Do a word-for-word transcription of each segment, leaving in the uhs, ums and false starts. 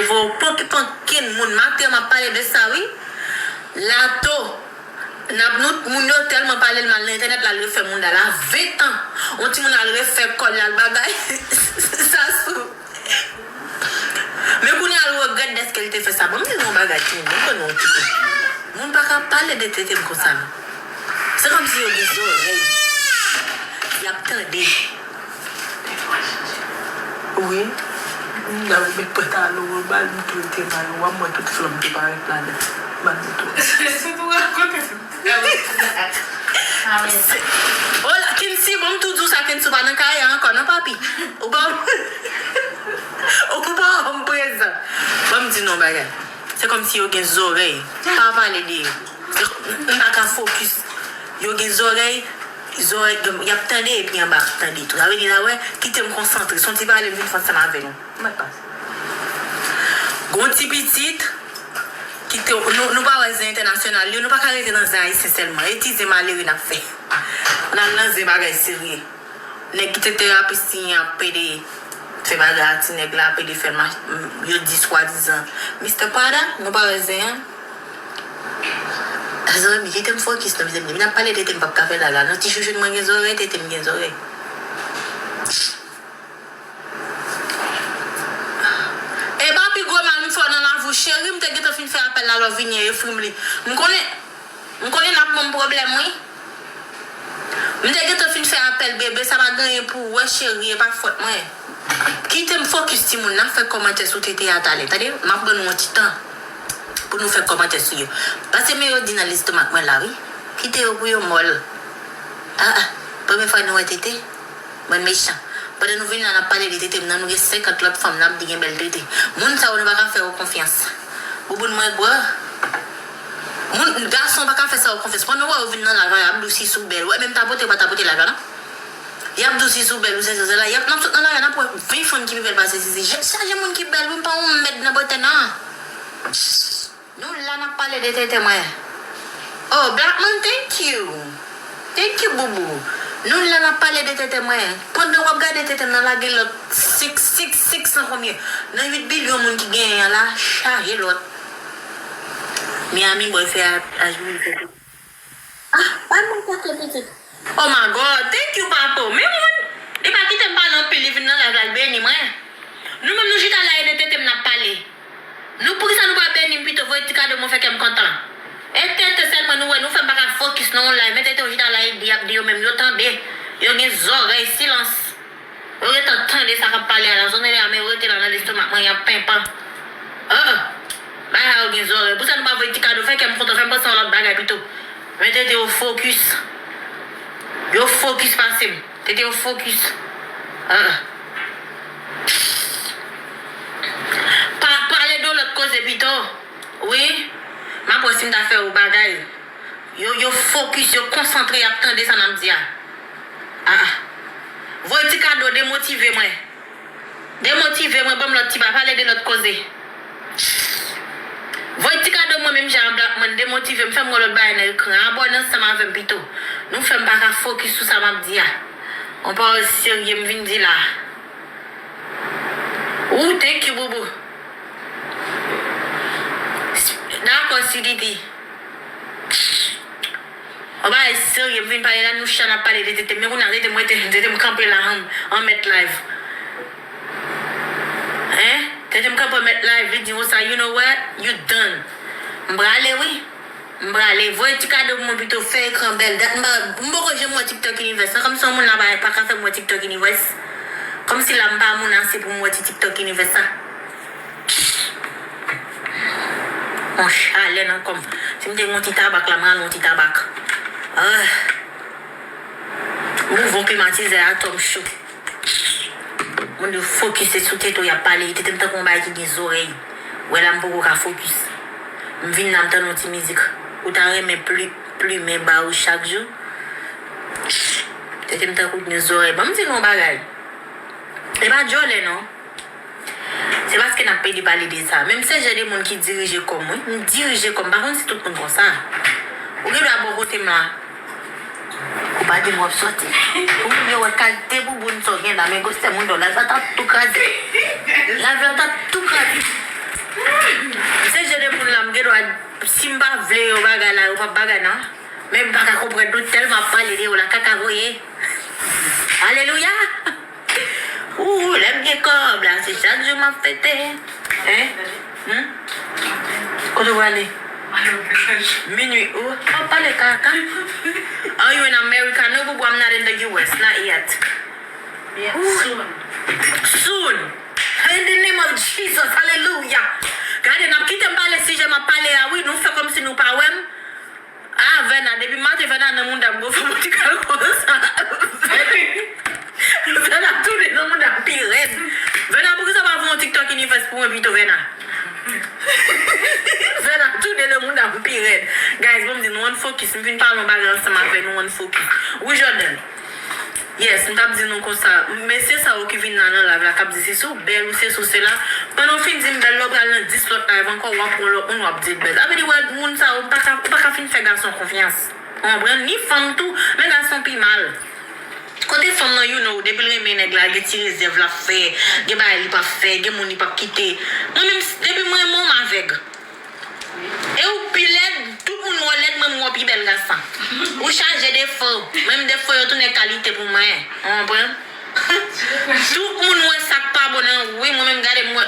Vo, poko okenn moun. Maten an, m ap pale de sa, wi. Lato. N ap, nou, moun yo tèlman pale l mal nan entènèt la, l refè moun la. Ven tan. On timoun al refè kò l, al bagay. Sa sou. Men kounye a, l regrèt dèske l te fè sa. Ban m di nou yon bagay, timoun. Ban m ban nou yon ti kou. Moun pa ka pale de tete m konsa, non. Se kòmsi yo gen zòrèy. Y ap tande. Wi. M ta met pantalon an, bal m tou te mal. W ap wè tout flanm te parèt ladan. Bal m tou. Sou tou rakonte. Hola, Kensi, bon, m tou di w sa, Kensi, ou pa nan kay la ankò, non, papi? Ou pa, ou pa prezan. Ban m di nou yon bagay. Se kòmsi yo gen zòrèy. Pa pale de yo. M pa ka fokis. Yo gen zòrèy, zòrèy, y ap tande epi anba ap tande tou. Sa vle di la, wè, kite m konsantre. Se yon ti pale m vin fè ansanm avè nou. Mwen pase. Gon ti pitit, kite, nou, nou pa wè zen entènasyonal yo, nou pa ka rete nan zen ayisyen sèlman. E ti zen malere n ap fè. N al nan zen bagay serye. Nèg ki te terapi siyen ap pede fè bagay a ti nèg la, pede fè l mach-, yo di swadizan Mister Prada, nou pa wè zen an? Zanmi, kite m fokis non, mezanmi. Depi n ap pale tete m p ap ka fè la la. Nan ti chouchoun mwen gen zòrèy, tete m gen zòrèy. E pa pi gwo mal m fè w nan lavi w, cheri, m te gentan fin fè apèl la lè w vini an, e fri m li. M konnen, m konnen n ap ban m pwoblèm, wi. M te gentan fin fè apèl, bebe, sa pa gen anyen pou w wè, cheri, e pa fòt mwen. Kite m fokis, timoun, n ap fè kòmantè sou tete a talè, tande? M ap ban nou yon ti tan pou nou fè kòmantè sou yo. Pase men yo di nan lestomak mwen la, wi. Kite yo pou yo mòl. Ah, ah, premye fwa nou wè tete? Mwen mechan. Pandan nou vin la, n ap pale de tete m nan, nou gen senkant lòt fanm n ap di gen bèl tete. Moun sa yo, nou pa ka fè yo konfyans. Bouboun mwen gwo. Moun, gason pa ka fè sa yo konfyans. Pandan w wè yo vin nan live la, y ap di w si sou bèl. Wè, menm tapote, pa tapote live la, non. Y ap di w si sou bèl, ou se, se, se la. Y ap, n ap sot nan live la, n ap wè ven fanm ki pi bèl pase Zizi. Jèt chaje moun ki bèl, wi, m pa yon mèd nan bòtè, non. Nou la n ap pale de tete mwen. Oh, Black man, thank you. Thank you, boubou. Nou la n ap pale de tete mwen. Pandan w ap gade tete m nan, lage lòt six, six, six san konbyen? Nan uit bilyon moun ki genyen an la, chaje lòt. Miami boy fè a, a jwi. Ah, pa mwen pase pitit. Oh my God, thank you, papo. Men moun, li pa kite m pale anpil, li vin nan live la, l beni mwen. Nou menm nou chita la, e de tete m n ap pale. Nou, poukisa nou pa beni m pito, voye ti kado mwen fè kè m kontan. E tete sèlman nou wè, nou fè m pa ka fokis nan yon live, men tete yo chita la, e di, y ap di yo menm, yo tande. Yo gen zòrèy, silans. Yo gentan tande sa k ap pale a la, zòrèy a, men yo rete la nan lestomak mwen, y ap penpan. Ah, ah. Bagay sa yo gen zòrèy. Poukisa nou pa voye ti kado, fè kè m kontan, fè m panse yon lòt bagay pito. Men tete yo fokis. Yo fokis pase m. Tete yo fokis. Ah, ah. Pa pale de lòt koze pito. Wi. M ap wè si m ta fè yon bagay. Yo, yo fokis, yo konsantre, y ap tande sa n ap di a. Ah, ah. Voye ti kado, demotive mwen. Demotive mwen, ban m lòt ti pa pale de lòt koze. Voye ti kado mwen menm jan a Black man, demotive m, fè m wè lòt bagay nan ekran an. Abòne ansanm avè m pito. Nou fè m pa ka fokis sou sa m ap di a. On pawòl serye m vin di la. Ooh, thank you, boubou. Dakò, C D D. Yon bagay serye, m vin pale la, nou chita n ap pale de tete m. Men kounye a, tete m rete, tete m kanpe la, an, an mèt live. Hein? Tete m kanpe an mèt live, li di konsa, "You know what? You done." M prale, wi. M prale. Voye ti kado pou mwen pito, fè ekran bèl. Dat m pa, m poko janm wè TikTok Universe. Sa kòmsi yon moun la pa, pa ka fè m wè TikTok Universe. Kòmsi la m pa moun ase pou m wè ti TikTok Universe sa. Yon chalè nan kò m. Si m te gen yon ti tabak la, m rale yon ti tabak. Ah. M ouvè klimatizè a, atò m cho. Moun yo fokise sou tete w, y ap pale. Tete m tankou yon bagay ki gen zòrèy. Wè la, m poko ka fokis. M vin la, m tande yon ti mizik. Ou ta renmen pli-, plimen ba ou chak jou? Tete m tankou gen zòrèy. Ban m di nou yon bagay. E pa djòlè, non. Se paske n ap pede pale de sa. Men m se jan de moun ki dirije kò m, wi. M dirije kò m. M pa konn si tout moun konsa. Ou gen dwa bò kote m la. Ou pa di m w ap sòti. Ou menm yo wè kalite bouboun sa w gen la. Men gwosè moun dò. Live la ta tou kraze. Live la ta tou kraze. Gen dwa, si m pa vle yo bagay la, yo p ap bagay non. Men m pa ka konprann nou tèlman ap pale de yo la, kaka voye. Alelouya! Ooh, lè m gen kòb la, se chak jou m ap fete. Hein? Hmm? Kote w ale? Minui, ou ap pale kaka. Are you in America? No, boo boo, I'm not in the U S, not yet. Yes, soon. Soon. In the name of Jesus, hallelujah. Gade, n ap kite m pale sijè m ap pale a, wi, nou fè kòmsi nou pa wè m. Ah, Vèna, depi maten Vèna nan mouda m, gon fanm ti kal konsa. Vèna tounen nan mouda m pi rèd. Vèna, poukisa w pa fè yon TikTok Universe pou mwen pito, Vèna? Vèna tounen nan mouda m pi rèd. Guys, bon, m di nou ann focus. M vin pale yon bagay ansanm avè nou, ann focus. Wi, Jordan. Yes, m t ap di nou konsa, mesye sa yo ki vin la nan live la, k ap di se sou bèl ou se sou sela, pandan w fin di m bèl la, w pral nan dis lòt live ankò, w ap pran lòt moun, w ap di l bèl. Sa vle di, wè, moun sa yo, ou pa ka, ou pa ka fin fè gason konfyans. Ou konprann? Ni fanm tou, men gason pi mal. Kote fanm nan, you know, depi l renmen nèg la, gen ti rezèv l ap fè, gen bagay li p ap fè, gen moun li p ap kite. Mwen menm, depi m renmen w, m avèg. E ou pi lèd, tout moun wè w lèd, mwen m wè w pi bèl gason. Ou chaje defo, menm defo yo tounen kalite pou mwen. Ou konprann? Tout moun wè sa k pa bon nan ou, wi, mwen menm gade m wè.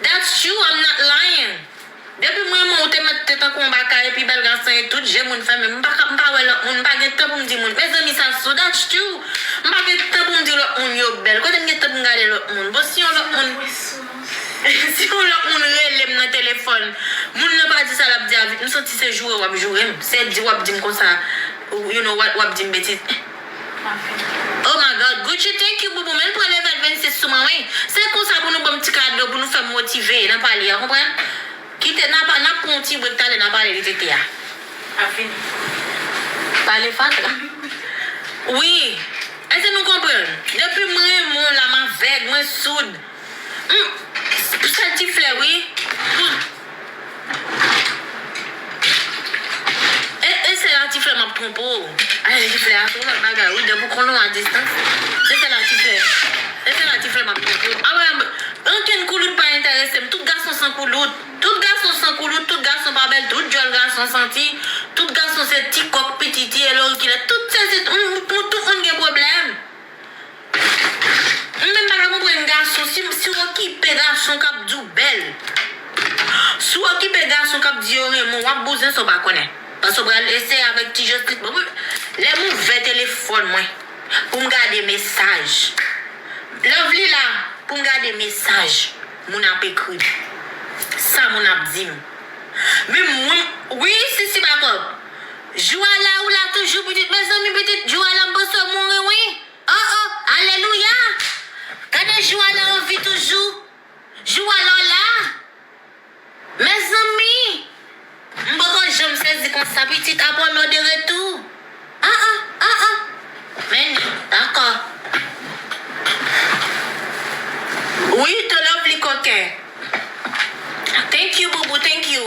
That's true, I'm not lying. Depi m renmen w, ou te mèt te tankou yon bakay, epi bèl gason e tout, je moun fèmen. M pa ka, m pa wè lòt moun, m pa gen tan pou m di moun. Mezanmi, sa sou, that's true. M pa gen tan pou m di lòt moun yo bèl. Kote m gen tan pou m gade lòt moun? Bon, si yon lòt moun, si yon lòt moun rele m nan telefòn, moun nan pa di sa l ap di avèk m, m santi se joure w ap joure m. Se di w ap di m konsa, you know, w ap, w ap di m betiz. Oh my God, Gucci, thank you, boubou. Men l pran level vennsis sou mwen, wi. Se konsa pou nou ban m ti kado, pou nou fè m motive nan pale a, konprann? Kite, n a pa, n a pran yon ti brek, talè n a pale de tete a. Ap vini. Pale fatra. Wi. Èske nou konprann? Depi m renmen w la, m avèg, mwen soud. Hmm. Sèl ti flè, wi. Hmm. E, e se la ti flè m ap twonpe w. Ay, ti flè a se yon lòt bagay, wi, depi w konnen w a distans. Se se la ti flè. Se se la ti flè m ap twonpe w. Apre, ankenn koulout pa enterese m. Tout gason san koulout. Tout gason san koulout, tout gason pa bèl, tout djòl gason santi, tout gason se ti kòk, pititi, elorikilè, tout se, se, pou tout moun gen pwoblèm. M menm pa ka konprann gason, si, si w okipe gason k ap di w bèl, si w okipe gason k ap di yo renmen w, w ap bouzen san w pa konnen. Paske w pral eseye avèk ti jostit. Bon, lè m ouvè telefòn mwen pou m gade mesaj, Lovely la, pou m gade mesaj moun ap ekri m, sa moun ap di m. Men mwen, wi, Sisi Bakòp. Jou a la, ou la toujou, pitit. Mezanmi, pitit, jou a la, m panse w mouri, wi. Oh, oh, alelouya. Gade jou a la anvi toujou. Jou a la la. Mezanmi. M poko janm sezi konsa, pitit. Apollo de retou. Ah, ah, ah, ah. Men, dakò. Wi, to Lovely koken. Thank you, boubou, thank you.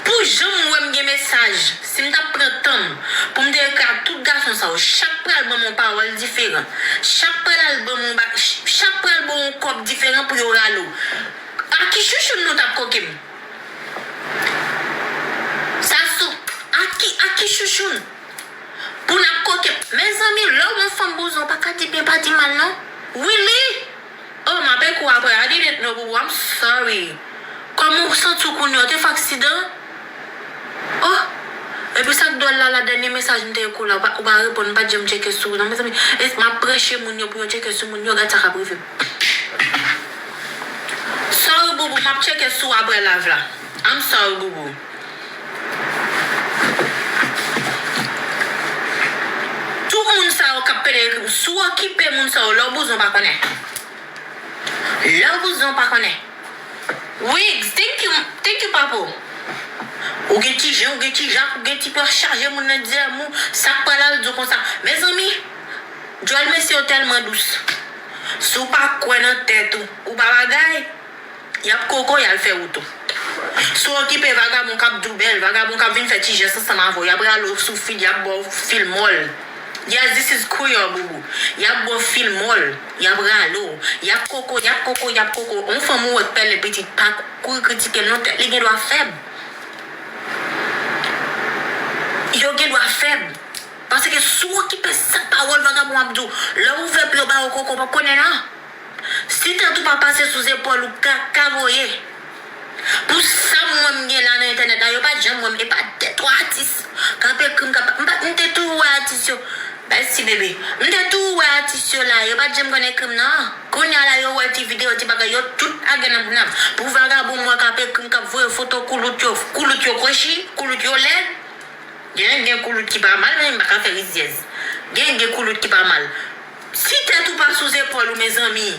Pou jan m wè m gen mesaj, si m t ap pran tan m pou m te ekri a tout gason sa yo, chak pral ban m yon pawòl diferan. Chak pral al ban m yon ba-, ch-, chak pral ban w yon kòb diferan pou yo rale w. A ki chouchoun nou t ap koke m? Sa sou, a ki, a ki chouchoun? Pou n ap koke. Mezanmi, lè w yon fanm bouzen, w pa ka di byen, pa di mal, non. Really? Oh, m ap ekri w apre. I didn't know, boubou. I'm sorry. Kòman w santi w kounye a? Ou te fè aksidan? Oh! Epi sa k dwòl la, la dènye mesaj m te ekri w la, ou pa, ou pa reponn, m pa t janm tcheke sou ou, non, mezanmi. E m ap preche moun yo pou yo tcheke sou moun yo, gad sa k ap rive m. Sorry, boubou, m ap tcheke sou ou apre live la. I'm sorry, boubou. Tout moun sa yo k ap pede ekri m, si w okipe moun sa yo, lè w bouzen w pa konnen. Lè w bouzen w pa konnen. Wiggs, thank you, thank you, papo. Ou gen ti jen, ou gen ti jak, ou gen ti pè chaje moun nan dyè mou, sa k pral al di w konsa. Mezanmi, djòl mesye yo tèlman dous. Si w pa kwè nan tèt ou, ou pa bagay. Y ap koko, y al fè wout ou. Si w okipe vagabon k ap di w bèl, vagabon k ap vin fè ti jès ansanm avè w, y ap rale w sou fil, y ap ba w fil mòl. Yes, this is Creole, boubou. Y ap ba w fil mòl, y ap rale w, y ap koko, y ap koko, y ap koko. On fanm ou wè k pèlen pitit, pa kouri kritike l non, tèt li gen dwa fèb. Dwa fèb. Paske si w okipe sak pawòl vagabon ap di w, lè w ouvè pye w ba yo koko, w p ap konnen non. Si tèt ou pa pase sou zepòl ou, kaka voye. Pou sa m wè m gen la nan entènèt la, yo pa t janm wè m, e pa de twa atis k ap ekri m, k ap, m pa, m te toujou wè atis yo. Mèsi, bebe. M te toujou wè atis yo la, yo pa t janm konn ekri m non. Kounye a la, yo wè ti videyo, ti bagay, yo tout lage nan, nan. Pou vagabon m wè k ap ekri m, k ap voye foto koulout yo, koulout yo kwechi, koulout yo lèd. Gen, gen koulout ki pa mal, men m pa ka fè rizyèz. Gen, gen koulout ki pa mal. Si tèt ou pa sou zepòl ou, mezanmi,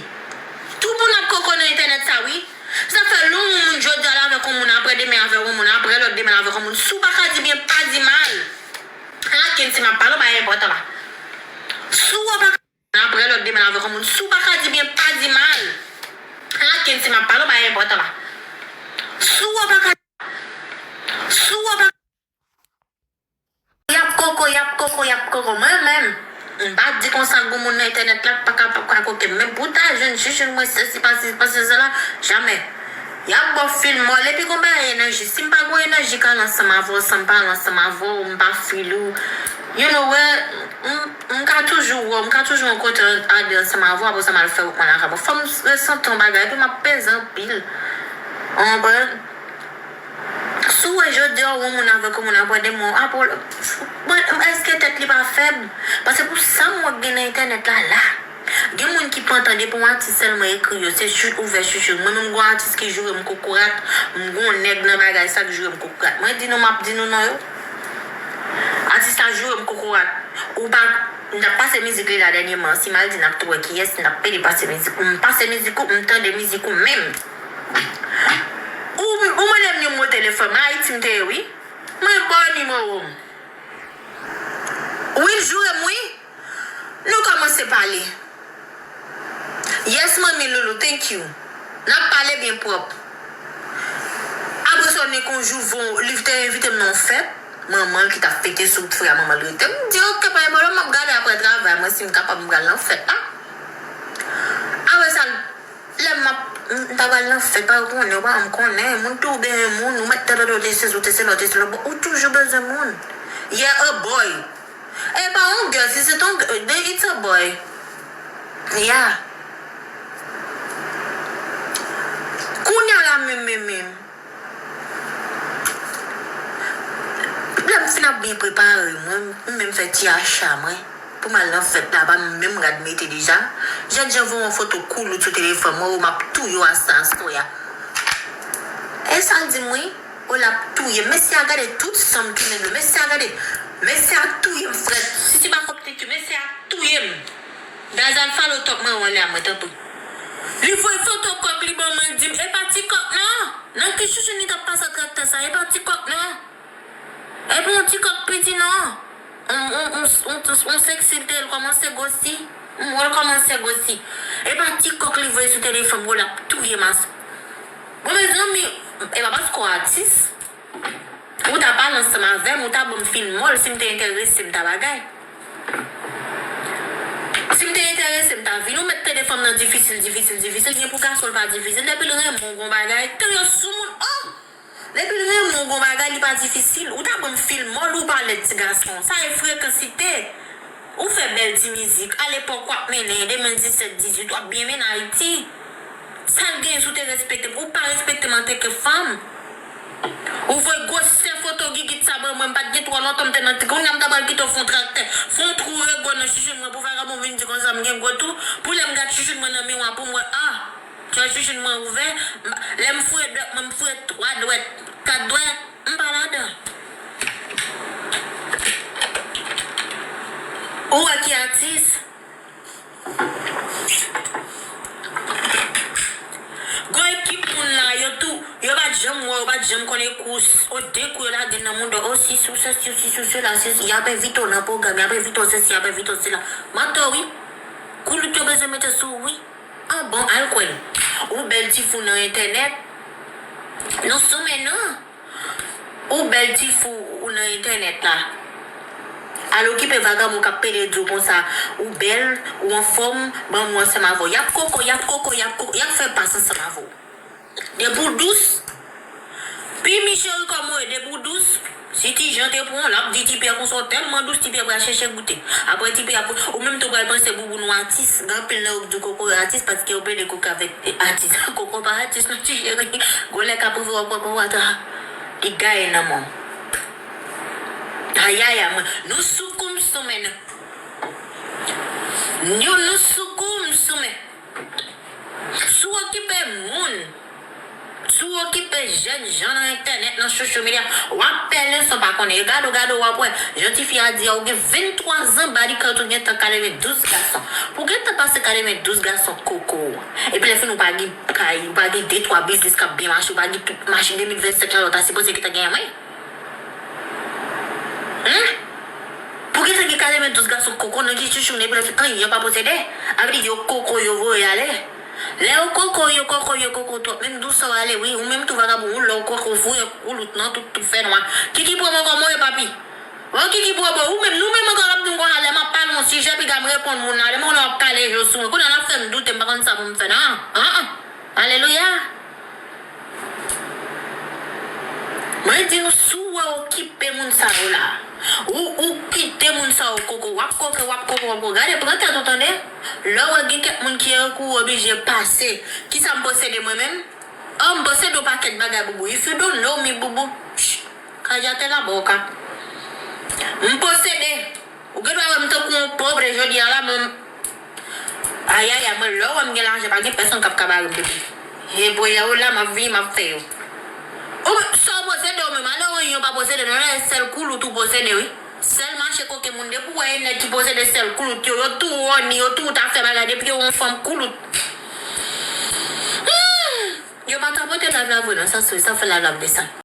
tout moun ap koko nan entènèt sa, wi. Sa fè lè yon moun jodi a la avèk yon moun, aprè demen avèk yon moun, aprè lòt demen avèk yon moun. Si w pa ka di byen, pa di mal. Ala kenn si m ap pale, w pa enpòtan la. Si w pa ka, aprè lòt demen avèk yon moun, si w pa ka di byen, pa di mal. Ala kenn si m ap pale, w pa enpòtan la. Si w pa ka, si w pa Y ap koko, y ap koko, y ap koko. Mwen menm, m pa di konsa gon moun nan entènèt la k pa ka, pa ka koke m. Men pou ta jwenn chouchoun mwen, sesi pa sesi pa sesi la, jamè. Y ap ba w fil mòl, epi gon bagay enèji. Si m pa gon enèji k al ansanm avè w, san m pa al ansanm avè w, m pa fil ou. You know what? M, m ka toujou wè w, m ka toujou rankontre ade ansanm avè w, apre sa m al fè wout mwen lakay mwen. Fò m resante yon bagay, epi m ap peze anpil. Ou konprann? Si w wè jodi a w wè yon moun avèk yon moun apre de mwa, apre w, bon, èske tèt li pa fèb? Paske pou sa m wè k gen nan entènèt la, la, gen moun ki pantan depi yon atis sèlman ekri yo, se chou, ouvè chouchou. Mwen menm, gon atis ki joure m kokorat, m gon nèg nan bagay sa k joure m kokorat. Mwen di nou, m ap di nou non yo. Atis la joure m kokorat. Ou pa, m t ap pase mizik li la dènyèman, si m al di n ap tou wè kiyès, n ap pede pase mizik ou. M pase mizik ou, m tande mizik ou menm. Ou, ou mande m nimewo telefòn mwen, Ayiti m te ye, wi. Mwen ba w nimewo m. Wi, l joure m, wi. Nou kòmanse pale. Yes, manmi Loulou, thank you. N ap pale byen pwòp. Apre sa, nèg yon jou, von, li te envite m nan yon fèt. Manman l ki t ap fete sou frè a manman l rete. M di, "Oke, pa gen pwoblèm, m ap gade apre travay mwen, si m kapab, m pral nan fèt la." Apre sa, lè m ap, m ta pral nan fèt, pa konnen, ou pa janm konnen, moun tou bezwen moun, ou mèt tande, te se ou, te se lòt, te se lòt, bon, ou toujou bezwen moun. Yeah, a boy. E pa yon girl, si se t yon girl, then it's a boy. Yeah. Kounye a la menm, menm, menm. Lè m fin ap byen prepare mwen, m menm fè ti acha mwen. Pou m al nan fèt la, pa m menm rad mete deja. Jènjan voye yon foto koulout sou telefòn mwen, o m ap touye w asa aswè a. E sa l di m wi, o l ap touye m. Mesye a gade tout san m tounen l. Mesye a gade, mesye a touye m frèt. Si se pa kòk thank you, mesye a touye m. Gazal falo tòp mwen wè lè a mwen tanpri. Li voye foto kòk li ban mwen, l di m, "E pa ti kòk non? Nan ki chouchoun li t ap pase ak traktè sa? E pa ti kòk non?" Epi yon ti kòk piti non. On, on, on, on, on seksi l te ye, l kòmanse gwosi. M wè l kòmanse gwosi. E pa ti kòk li voye sou telefòn mwen, l ap touye m asa. Bon, mezanmi, e pa paske w atis. Ou ta pale ansanm avè m, ou ta ban m fil mòl, si m te enterese, m ta bagay. Si m te enterese, m ta vin. Ou mèt tande fanm nan difisil, difisil, difisil. Gen pou gason l pa difisil. Depi l renmen w gon bagay, tan yo sou moun, oh! Depi l renmen w gon bagay, li pa difisil. Ou ta ban m fil mòl, ou pa lèd ti gason. Sa e frekansite. Ou fè bèl ti mizik. Alepòk w ap mennen, de mil disèt, dizuit, w ap byen mennen Ayiti. Sa l genyen si w te respekte m? Ou pa respekte m antanke fanm. Ou voye gwosè foto gigit sa ban mwen, m pa t gen twò lontan m te nan ti, kounye a m ta pral kite w fè yon traktè, fè yon twou rego nan chouchoun mwen pou vagabon vin di konsa m gen gwo twou, pou lè m gad chouchoun mwen nan miwa pou m wè, ah, twou chouchoun mwen ouvè, m, lè m fouye dwèt mwen, m fouye twa dwèt, kat dwèt, m pa ladan. Ou wè ki atis? Gon ekip moun la, yo tou, yo pa t janm wè, yo pa t janm konnen kou, o de kou yo lage nan moun, o si sou se, si, si sou sela, si, y ap envite w nan pwogram, y ap envite w sesi, y ap envite w sela. Mantò wi. Koulout yo bezwen mete sou ou wi. An bon, al kwè l. Ou bèl ti fou nan entènèt. Non, sou men non. Ou bèl ti fou ou nan entènèt la. Al okipe vagabon k ap pede di w konsa, ou bèl, ou anfòm, ban m ou ansanm avè w. Y ap koko, y ap koko, y ap koko, y ap fè pas ansanm avè w. Depi w dous, pi mi cheri kòm ou ye, depi w dous, Si Ti Jan te pran w, l ap di Ti Pyè konsa w tèlman dous, Ti Pyè pral chèche goute. Apre Ti Pyè ap, ou menm tou pral panse Bouboun yon atis. Gen anpil nan yo k di Koko yon atis paske yo pede koke avèk atis. Koko pa atis non, ti cheri. Gon lè k ap rive w ap wè Koko ata. Li gaye nan men w. Ayayay, mwen. Nou sou koumsoumen. Nou, nou sou koumsoumen. Si w okipe moun, si w okipe jèn jan nan entènèt, nan social media, w ap pè leson pa konnen. E gade w, gade w, w ap wè. Jan tifi a di a, ou gen venntwa zan, body count ou gentan katrevendouz gason. Pou w gentan pase katrevendouz gason koko w. Epi lè fini ou pa gen kay, ou pa gen de twa biznis k ap byen mache, ou pa gen tout machin de mil vennsenk lan lè w ta sipoze gentan genyen mwen. Hen? Pou gentan gen katrevendouz gason koko nan ki chouchou, epi lè fini anyen yo pa posede. A vle di yo koko yo voye ale. Lè yo koko, yo koko, yo koko twòp. Menm dousè w ale, wi. Ou menm tou vagabon, ou lè w koko, voye koulout nan tout, tout fè nwa. Kiki pran mwen kòman w ye, papi? Wi, Kiki pran mwen. Ou menm, nou menm ankò w ap di m konsa, lè m ap pale yon sijè, piga m reponn moun nan. Lè m konnen w ap kale je w sou mwen. Kounye a l ap fè m doute, m pa konn sa pou m fè, non. An, an. Alelouya. Mwen di nou, si w wè okipe moun sa yo la, ou, ou kite moun sa yo koko, w ap koke, w ap koke, w ap koke. Gade, pran tèt ou tande. Lè w wè gen kèk moun ki ekou oblije pase, kisa m posede mwen menm? Oh, m posede yon pakèt bagay, boubou. If you don't know me, boubou, psh, kajate la boca. M posede. Ou gen dwa wè m tankou yon pòv jodi a la, men m, ayayay, mwen, lè w wè m gen lajan, pa gen pèsonn k ap ka bare m, bebe. E boyè yo la, m ap vini, m ap fè yo. Ou, sa w posede w menm, alò, yon pa posede, non, la, e sèl koulout ou posede, wi. Sèl mache koke moun, depi w wè e nèg ki posede sèl koulout yo, yo tou wòni, yo tou ta fè bagay, depi yo yon fanm koulout. Hmm! Yo pa ta pote live la vre, non, sa sou, sa fè live la ap desann.